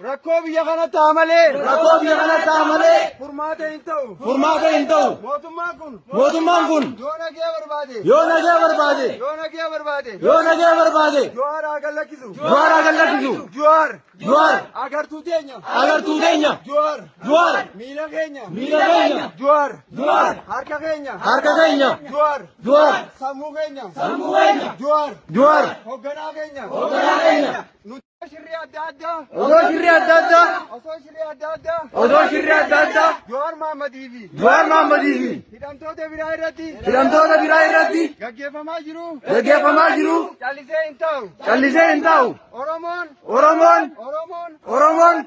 Rakkoo biyya kana ta'a malee. Rakkoo biyya kana ta'a malee. Furmaata hin ta'u. Furmaata hin ta'u. Mootummaan kun. Mootummaan kun. Yoo nagee barbaade. Yoo nagee barbaade. Yoo nagee barbaade. Yoo nagee barbaade. Jawaar haa gad lakkisu. Jawaar haa gad lakkisu. Jawaar. Jawaar. Agartuu teenya. Agartuu teenya. Jawaar. Jawaar. Miila keenya. Miila keenya. Jawaar. Jawaar. Harka keenya. Harka keenya. Jawaar. Jawaar. Sammuu keenya. Sammuu keenya. Jawaar. Jawaar. Hoogganaa keenya. Hoogganaa keenya. Nuti shirrii adda addaa. Osoo shirrii adda addaa. Osoo shirrii adda addaa. Osoo shirrii adda addaa. Jawaar Mahammadii fi Jawaar Mahammadii fi hidhamtoota biraa irratti hidhamtoota biraa irratti gaggeeffamaa jiru. Gaggeeffamaa jiru. Callisee hin ta'u. Callisee hin ta'u. Oromoon. Oromoon. Oromoon. Oromoon.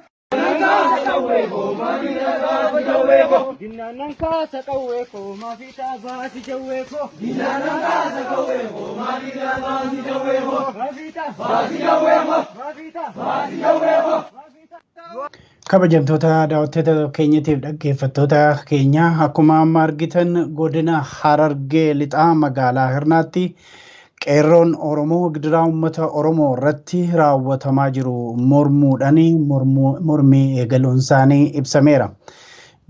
Ginnaanan kaasa qawwee koo maafii baasi jawwee koo. Ginnaanan kaasa qawwee koo maafii baasi jawwee koo. Maafii baasi jawwee koo. Maafii baasi jawwee koo. Kabajamtoota daawwattoota keenyatiif dhaggeeffattoota keenya, akkuma amma argitan godina Harargee Lixaa magaalaa Hirnaatti qeerroon Oromoo gidiraa uummata Oromoo irratti raawwatamaa jiru mormuudhaan mormii eegaluun isaanii ibsameera.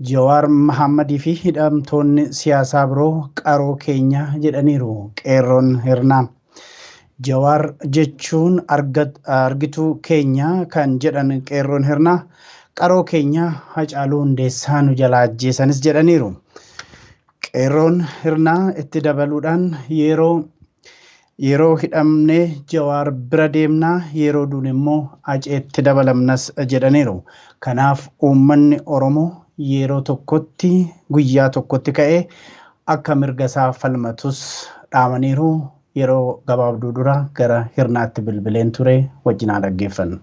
Jawaar Mahammadii fi hidhamtoonni siyaasaa biroo qaroo keenya jedhaniiru qeerroon Hirnaa. Jawaar jechuun argituu keenya kan jedhan qeerroon Hirnaa, qaroo keenya Hacaaluu Hundeessaa nu jalaa ajjeesanis jedhaniiru. Qeerroon Hirnaa itti dabaluudhaan, yeroo hidhamnee Jawaar bira deemnaa, yeroo duune immoo Aceetti dabalamnas jedhaniiru. Kanaaf uummanni Oromoo yeroo tokkotti, guyyaa tokkotti ka'ee akka mirga isaa falmatus dhaamaniiru. Yeroo gabaabduu dura gara Hirnaatti bilbileen ture, wajjinaa dhaggeeffannu.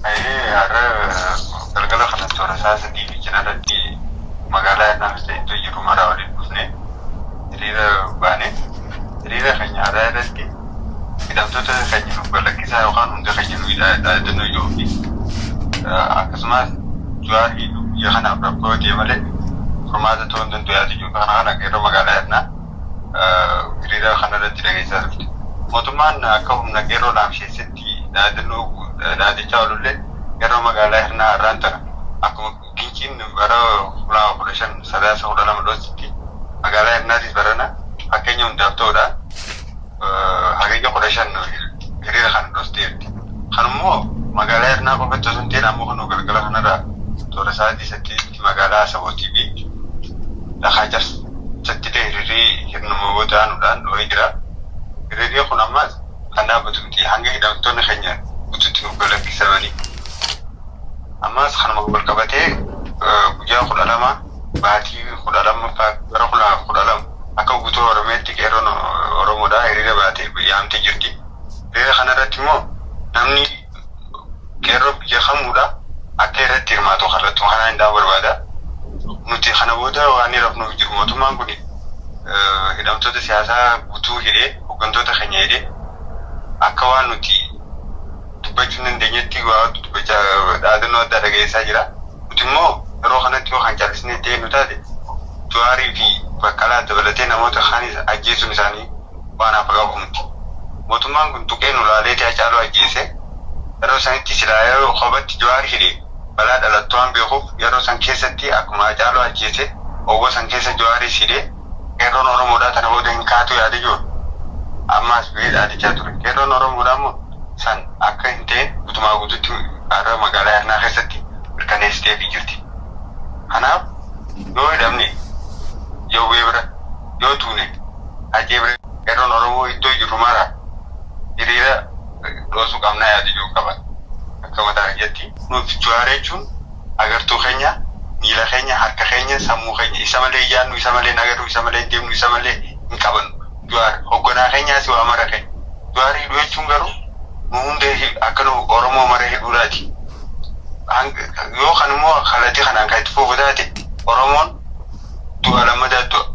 Har'a galgala kana toora isaa 3 fi cinarratti magaalaa Hirnaas ta'e iddoo jiru maraa waliin dhufne hiriira baane. Hiriira keenya har'aa irratti hidhamtoota keenya nu balakkisaa yookaan hunda keenya nu dhaadannoo jiruu fi akkasumas Jawaar biyya kanaaf rakkoo ta'e malee furmaata ta'uu hin danda'u yaada jiru kana qeerroo magaalaa Hirnaa hiriira kanarratti dhageessaa turte. Mootummaan akka humna qeerroo laamsheessetti dhaadannoo dhaadachaa oolullee, qeerroo magaalaa Hirnaa har'aan tana akkuma Ginciin bara 2015 Sadaasa 12 dhoositti, magaalaa Hirnaatis barana fakkeenya hundaaf ta'uudhaan Hagayya 15 hiriira kana dhoosteerti. Kanummoo magaalaa Hirnaa qofatti osoo hin ta'in, ammoo kunoo galgala kanarraa toora sa'aatii 8tti magaalaa Asabootii fi Dhakaa Carsatti illee hiriirri hirnuma booda aanuudhaan dho'ee jira. Hiriirri kun ammas kan dhaabbatu miti hanga hidhamtoonni keenya guutuutti nuuf galakkisamanii. Ammas kanuma wal qabatee guyyaa 12 baatii 12ffaa bara 2012 akka guutuu Oromiyaatti qeerroon Oromoodhaa hiriira baatee yaamtee jirti. Hiriira kanarratti immoo namni qeerroo biyya kamuudha akka irratti hirmaatu kallattuu kanaan hin dhaabu barbaada. Nuti kana booda waan rafnuuf jiru, mootummaan kun hidhamtoota siyaasaa guutuu hidhee, hooggantoota keenya hidhee, akka waan nuti dubbachuu hin dandeenyetti waa dubbachaa dhaadannoo addaa dhageessaa jira. Nuti immoo yeroo kanatti yoo kan callisnee ta'e nu taate, Jawaarii fi Baqqalaa dabalatee namoota kaanis ajjeesuun isaanii waan hafa qabu miti. Mootummaan kun tuqee nu laaleetii Hacaaluu ajjeese. Yeroo sanitti silaa yeroo kophatti Jawaar hidhe balaa dhalattu waan beekuuf, yeroo san keessatti akkuma Hacaaluu ajjeese oowwa san keessa Jawaaris hidhee qeerroon Oromoodhaa tana booda hin kaatu yaada jiru ammaas ba'ee dhaadachaa ture. Qeerroon Oromoodhaa immoo san akka hin ta'in guutumaa guututti har'a magaalaa Hirnaa keessatti mirkaneessiteefii jirti. Kanaaf yoo hidhamne Jawwee bira, yoo duune Hacee bira, qeerroon Oromoo iddoo jiru mara hiriira dhoosuu qabnaa yaada jiru qaban akka mataa kiyyatti. Nuti Jawaar jechuun agartuu keenya, miila keenya, harka keenya, sammuu keenya. Isa malee hin yaadnu, isa malee hin agarru, isa malee hin deemnu, isa malee hin qabannu. Jawaar hoogganaa keenyaas waa mara keenya. Jawaar hidhuu jechuun garuu nu hunda akka nu Oromoo mara hidhuudhaati. Yoo kan immoo kallattii kanaan kan itti fufu taate, Oromoon du'a lammataa du'a.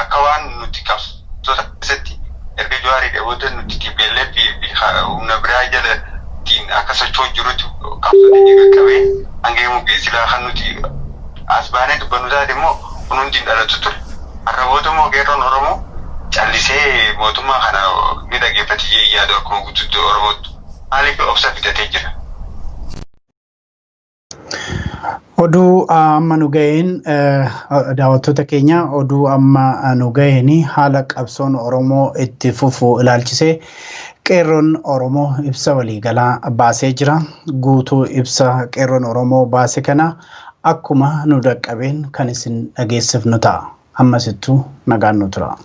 Akka waan nuti qabsoota keessatti erga Jawaarii booda nuti TPLF fi humna biraa jala ittiin akka socho'u jirutti qabsoo keenya qaqqabee hanga himuu geessilaa kan nuti as baanee dubbannu taate immoo kun hundi hin dhalatu ture. Har'a booda immoo qeerroon Oromoo callisee mootummaa kana ni dhageeffate jedhee yaadu akkuma guutuutti Oromootti. Maaliif? Obsa fidatee jira. Oduu amma nu ga'een, daawwattoota keenya, oduu amma nu ga'een haala qabsoon Oromoo itti fufu ilaalchisee qeerroon Oromoo ibsa waliigalaa baasee jira. Guutuu ibsa qeerroon Oromoo baase kana akkuma nu dhaqqabeen kan isin dhageessifnu ta'a. Ammasittuu nagaan nu tura.